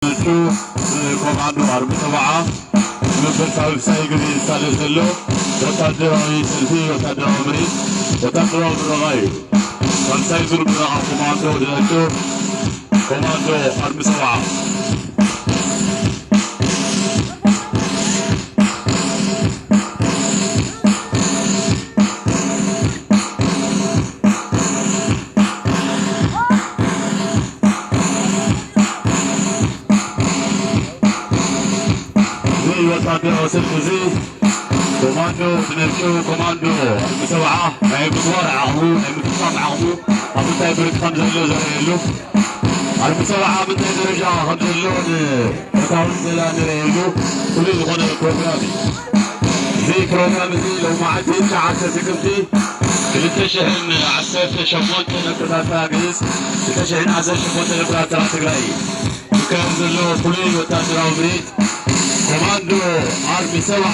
ንሱ ንኮማንዶ ኣርሚ ሰብዓ ንምብርታዊ ክሳይ ግዜ ዝሳለጥ ዘሎ ወታደራዊ ሰልፊ፣ ወታደራዊ ምርኢት፣ ወታደራዊ ምረቓ እዩ። ሳልሳይ ዙር ምረቓ ኮማንዶ ድነቱ፣ ኮማንዶ ኣርሚ ሰብዓ። እዚ ወታደራዊ ሰልፊ እዚ ኮማንዶ ብነብሱ ኮማንዶ ኣርሚ ሰብዓ ናይ ምግባር ዓቕሙ፣ ናይ ምፍጻም ዓቕሙ ኣብ ምንታይ ብርኪ ከም ዘሎ ዘርእየሉ፣ ኣርሚ ሰብዓ ኣብ ምንታይ ደረጃ ከም ዘሎ ንፈታውን ዘላ ንርእየሉ ፍሉይ ዝኾነ ፕሮግራም እዩ። እዚ ፕሮግራም እዚ ሎማዓንቲ ትሽዓተ ጥቅምቲ ክልተ ሽሕን ዓሰርተ ሸሞንተ ነቆጣጣ ግእዝ፣ ክልተ ሽሕን ዓሰርተ ሸሞንተ ነቆጣጣ ትግራይ እዩ። ዝካየድ ዘሎ ፍሉይ ወታደራዊ ምርኢት ኮማንዶ ኣርሚ ሰብዓ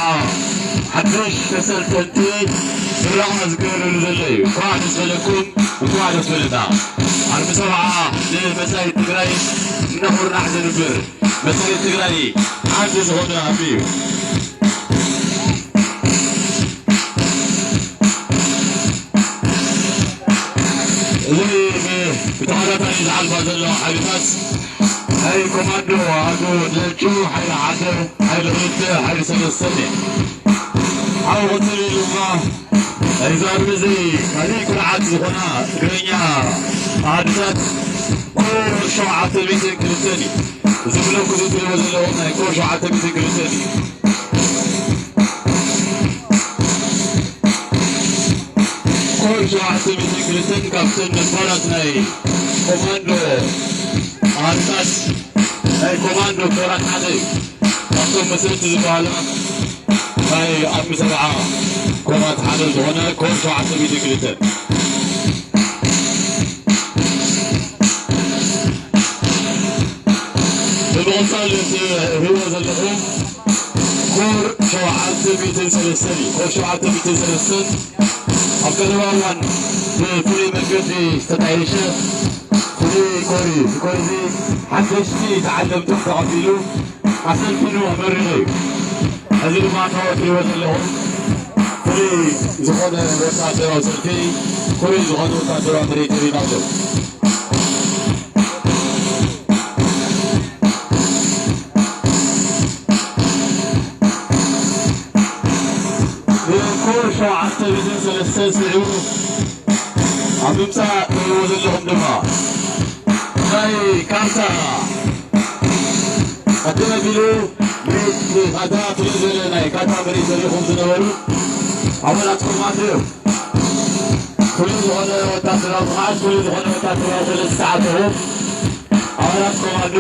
ሓድሽ ተሰልጠንቲ ምረቓ ዝገበረሉ ዘሎ እዩ። እንኳዕ ደስ በለኩም፣ እንኳዕ ደስ በለና። ኣርሚ ሰብዓ ንመጻኢ ትግራይ እናኹርናዕ ዘንብር፣ መጻኢ ትግራይ ዓንዲ ዝኾነ ኣርሚ እዩ። እዚ ብ-፣ ብተኸታታሊ ዝሓልፋ ዘለዋ ሓይልታት ናይ ኮማንዶ ኣሃዱ ድለጩ ሓይሊ ሓደ፣ ሓይሊ ክልተ፣ ሓይሊ ሰለስተ እየ። ኣብ ቅጽል ኢሉ ድማ ናይዚ ኣርሚ እዚ ካልእ ኩርዓት ዝኾና እግረኛ ኣሃዱታት ኮር ሸውዓተ ሚእትን ክልተን እዩ። እዚ ብለኩ እዚ እትሪእዎ ዘለኹም ናይ ኮር ሸውዓተ ሚእትን ክልተን እዩ። ኮር ሸውዓተ ሚእትን ክልተን ካብተን ነባራት ናይ ኮማንዶ ኣሃዱታት፣ ናይ ኮማንዶ ኮራት ሓደ እዩ። ካብቶም መስረቲ ዝበሃላ ናይ ኣርሚ ሰብዓ ኮራት ሓደ ዝኾነ ኮር ሸውዓተ ሚእትን ክልተን። ብምቕጻል እቲ እትሪእዎ ዘለኹም ኮር ሸውዓተ ሚእትን ሰለስተን እዩ። ኮር ሸውዓተ ሚእትን ሰለስተን ኣብ ቀረባ እዋን ብፍሉይ መንገዲ ዝተጣየሸ ፍሉይ ኮር እዩ። እዚ ኮር እዚ ሓደሽቲ ተዓለምቶም ተቐቢሉ ኣሰልጢኑ ኣመሪቑ እዩ። እዚ ድማ እትሪእዎ ዘለኹም ፍሉይ ዝኾነ ወታደራዊ ሰልፊ፣ ፍሉይ ዝኾነ ወታደራዊ ምርኢት የርእየና ኣሎ። ብኮር ሸውዓተ ሚእትን ሰለስተን ስዒቡ ኣብ ምምጻእ ትሪእዎ ዘለኹም ድማ ናይ ካርታ ቀደም ኣቢሉ ምርኢት ካርታ ፍልይ ዝበለ ናይ ካርታ ምርኢት ዘሪኹም ዝነበሩ ኣባላት ኮማንዶ እዮም። ፍሉይ ዝኾነ ወታደራዊ ብቕዓት፣ ፍሉይ ዝኾነ ወታደራዊ ክእለት ዝተዓጠቑ ኣባላት ኮማንዶ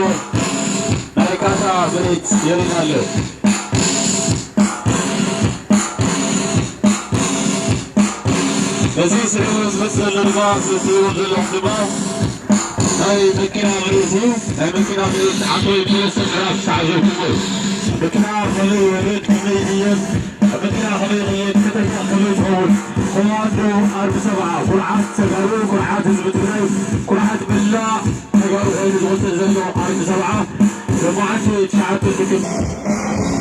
ናይ ካርታ ምርኢት የርእዩና ኣለዉ። እዚ ስዒቡ ዝመጽእ ዘሎ ድማ፣ እዚ እትሪእዎ ዘለኹም ድማ ናይ መኪና ምርኢት እዩ። ናይ መኪና ምርኢት ዓንተወይ ሰለስተ ምዕራፍ ዝተዓዘብኩሞ እዩ። መኪና ከመይ ይወርድ፣ ከመይ ይቕየድ፣ መኪና ከመይ ይቕየድ፣ ከተማ ከመይ ትኸውን። ኮማንዶ ኣርሚ ሰብዓ፣ ኩርዓት ተጋሩ፣ ኩርዓት ህዝቢ ትግራይ፣ ኩርዓት መላእ ተጋሩ ኮይኑ ዝቕጽል ዘሎ ኣርሚ ሰብዓ፣ ሎማዓንቲ ትሽዓተ ጥቅምቲ